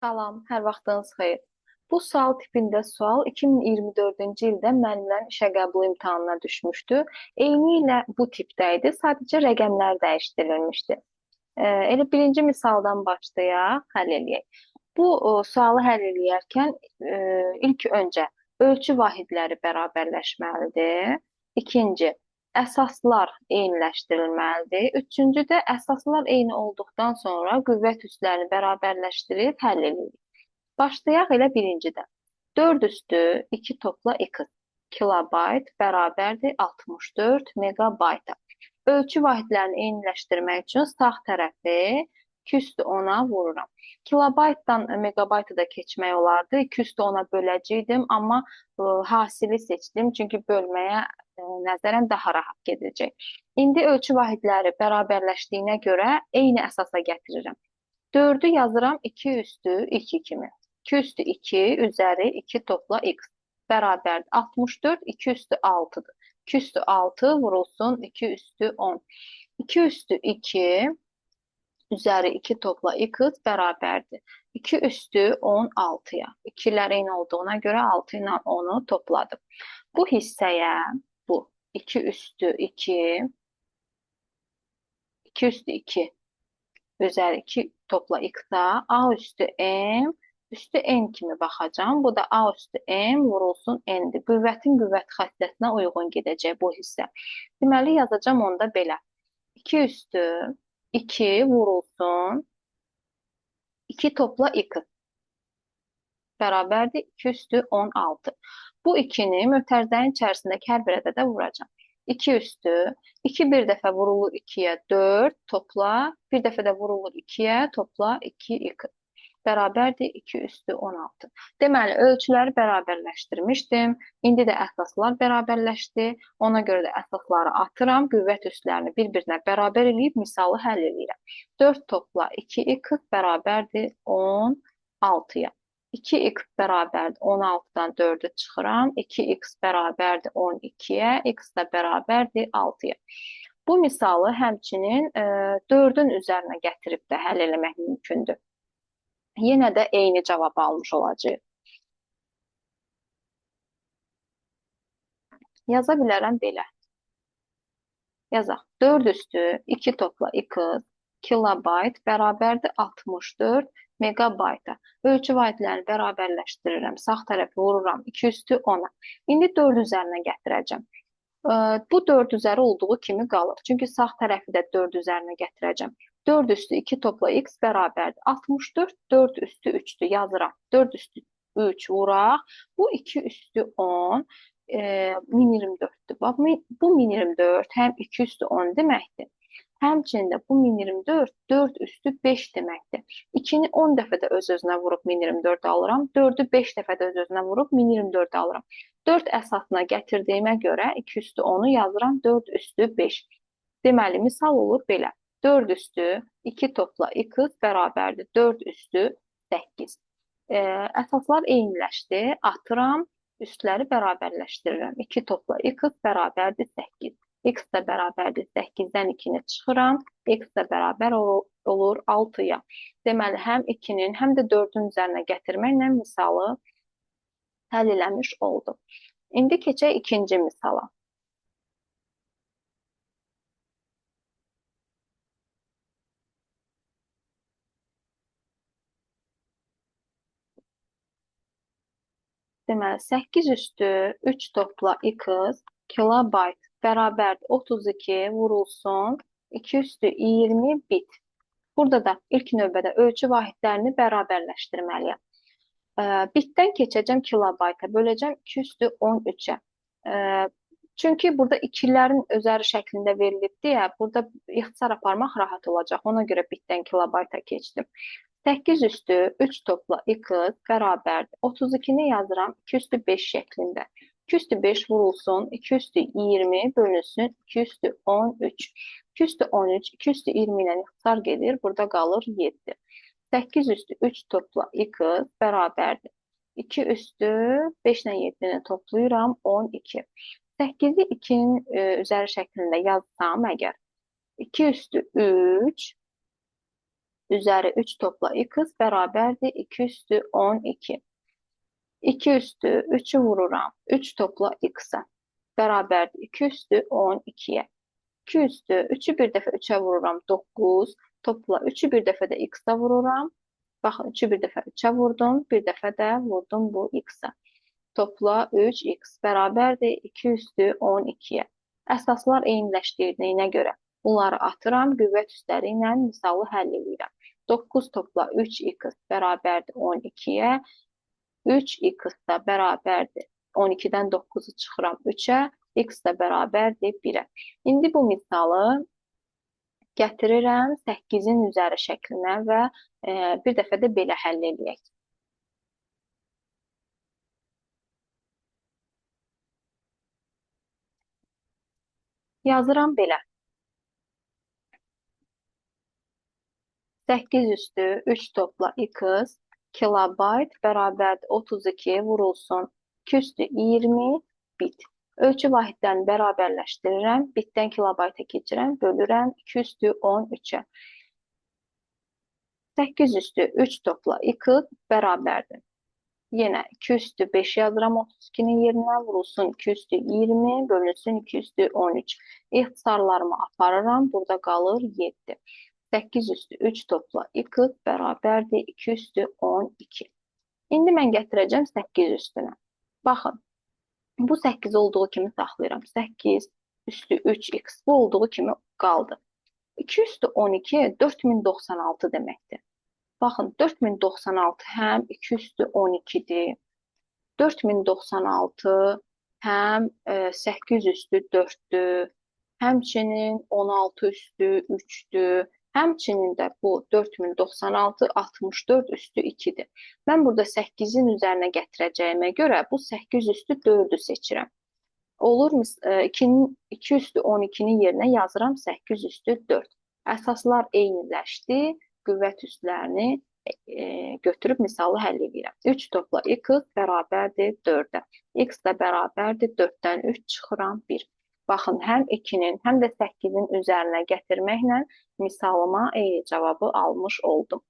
Salam, hər vaxtınız xeyir. Bu sual tipində sual 2024-cü ildə müəllimlərin işə qəbulu imtahanına düşmüşdü. Eynilə bu tipdə idi, sadəcə rəqəmlər dəyişdirilmişdi. Elə birinci misaldan başlayaq, həll eləyək. Bu sualı həll eləyərkən ilk öncə ölçü vahidləri bərabərləşməlidir. İkinci, əsaslar eyniləşdirilməlidir. Üçüncü də əsaslar eyni olduqdan sonra qüvvət üslərini bərabərləşdirib həll eləyirik. Başlayaq elə birincidə. 4 üstü 2 topla x kilobayt bərabərdir 64 megabayta. Ölçü vahidlərini eyniləşdirmək üçün sağ tərəfi 2 üstü 10-a vururam. Kilobaytdan megabayta da keçmək olardı. 2 üstü 10-a böləcəkdim, amma hasili seçdim. Çünki bölməyə nəzərən daha rahat gedəcək. İndi ölçü vahidləri bərabərləşdiyinə görə eyni əsasa gətirirəm. 4-ü yazıram 2 üstü 2 kimi. 2 üstü 2 üzəri 2 topla x bərabərdir. 64 2 üstü 6-dır. 2 üstü 6 vurulsun 2 üstü 10. 2 üstü 2 üzəri 2 topla x bərabərdir. 2 üstü 16-ya. İkilər eyni olduğuna görə 6 ilə 10-u topladım. Bu hissəyə bu 2 üstü 2 2 üstü 2 üzəri 2 topla x-a a üstü m üstü n kimi baxacağam. Bu da a üstü m vurulsun n-dir. Qüvvətin qüvvət xassəsinə uyğun gedəcək bu hissə. Deməli, yazacağam onda belə. 2 üstü 2 vurulsun 2 topla x bərabərdir 2 üstü 16. Bu 2-ni mötərizənin içərisindəki hər bir ədədə vuracağam. 2 üstü 2 bir dəfə vurulur 2-yə 4 topla, bir dəfə də vurulur 2-yə topla 2x bərabərdir 2 üstü 16. Deməli, ölçüləri bərabərləşdirmişdim. İndi də əsaslar bərabərləşdi. Ona görə də əsasları atıram. Qüvvət üslərini bir-birinə bərabər eləyib misalı həll eləyirəm. 4 topla 2x bərabərdir 16-ya. 2x bərabərdir 16-dan 4-ü çıxıram. 2x bərabərdir 12-yə, x də bərabərdir 6-ya. Bu misalı həmçinin 4-ün üzərinə gətirib də həll eləmək mümkündür. Yenə də eyni cavab almış olacağıq. Yaza bilərəm belə. Yazaq. 4 üstü 2 topla x kilobayt bərabərdir 64 megabayta. Ölçü vahidlərini bərabərləşdirirəm. Sağ tərəfi vururam 2 üstü 10-a. İndi 4 üzərinə gətirəcəm. Bu 4 üzəri olduğu kimi qalır. Çünki sağ tərəfi də 4 üzərinə gətirəcəm. 4 üstü 2 topla x bərabərdir. 64 4 üstü 3-dür. Yazıram. 4 üstü 3 vuraq. Bu 2 üstü 10 1024-dür. Bax, bu 1024 həm 2 üstü 10 deməkdir. Həmçinin də bu 1024 4 üstü 5 deməkdir. 2-ni 10 dəfə də öz-özünə vurub 1024 alıram. 4-ü 5 dəfə də öz-özünə vurub 1024 alıram. 4 əsasına gətirdiyimə görə 2 üstü 10-u yazıram 4 üstü 5. Deməli, misal olur belə. 4 üstü 2 topla x bərabərdir 4 üstü 8. Əsaslar eyniləşdi. Atıram, üstləri bərabərləşdirirəm. 2 topla x bərabərdir 8. X də bərabərdir 8-dən 2-ni çıxıram. X də bərabər olur 6-ya. Deməli, həm 2-nin, həm də 4-ün üzərinə gətirməklə misalı həll eləmiş oldum. İndi keçək ikinci misala. Deməli, 8 üstü 3 topla x kilobayt bərabərdir 32 vurulsun 2 üstü 20 bit. Burada da ilk növbədə ölçü vahidlərini bərabərləşdirməliyəm. Bitdən keçəcəm kilobayta, böləcəm 2 üstü 13-ə. Çünki burada ikilərin özəri şəklində verilib deyə, burada ixtisar aparmaq rahat olacaq. Ona görə bitdən kilobayta keçdim. 8 üstü 3 topla x bərabərdir. 32-ni yazıram 2 üstü 5 şəklində. 2 üstü 5 vurulsun, 2 üstü 20 bölünsün, 2 üstü 13. 2 üstü 13, 2 üstü 20 ilə ixtisar gedir. Burada qalır 7. 8 üstü 3 topla x bərabərdir. 2 üstü 5 ilə 7-ni toplayıram, 12. 8-i 2-nin üzəri şəklində yazsam əgər, 2 üstü 3 Üzəri 3 topla x bərabərdir 2 üstü 12. 2 üstü 3-ü vururam. 3 topla x-ə. Bərabərdir 2 üstü 12-yə. 2 üstü 3-ü bir dəfə 3-ə vururam. 9 topla 3-ü bir dəfə də x-ə vururam. Baxın, 3-ü bir dəfə 3-ə vurdum. Bir dəfə də vurdum bu x-ə. Topla 3x bərabərdir 2 üstü 12-yə. Əsaslar eyniləşdirdiyinə görə bunları atıram, qüvvət üstləri ilə misalı həll edirəm. 9 topla 3x bərabərdir 12-yə. 3x də bərabərdir 12-dən 9-u çıxıram 3-ə, x də bərabərdir 1-ə. İndi bu misalı gətirirəm 8-in üzəri şəklinə və bir dəfə də belə həll eləyək. Yazıram belə. 8 üstü 3 topla x kilobayt bərabərdir 32 vurulsun 2 üstü 20 bit. Ölçü vahidlərini bərabərləşdirirəm. Bitdən kilobayta keçirəm, bölürəm 2 üstü 13-ə. 8 üstü 3 topla x bərabərdir. Yenə 2 üstü 5 yazıram 32-nin yerinə, vurulsun 2 üstü 20, bölünsün 2 üstü 13. İxtisarlarımı aparıram, burada qalır 7. 8 üstü 3 topla x bərabərdir 2 üstü 12. İndi mən gətirəcəm 8 üstünə. Baxın, bu 8 olduğu kimi saxlayıram. 8 üstü 3x bu olduğu kimi qaldı. 2 üstü 12 4096 deməkdir. Baxın, 4096 həm 2 üstü 12-dir. 4096 həm 8 üstü 4-dür. Həmçinin 16 üstü 3-dür. Həmçinin də bu 4096 64 üstü 2-dir. Mən burada 8-in üzərinə gətirəcəyimə görə bu 8 üstü 4-ü seçirəm. Olur, 2 üstü 12-nin yerinə yazıram 8 üstü 4. Əsaslar eyniləşdi. Qüvvət üstlərini götürüb misalı həll edirəm. 3 topla x bərabərdir 4-ə. X də bərabərdir 4-dən 3 çıxıram 1. Baxın, həm 2-nin, həm də 8-in üzərinə gətirməklə misalıma eyni cavabı almış oldum.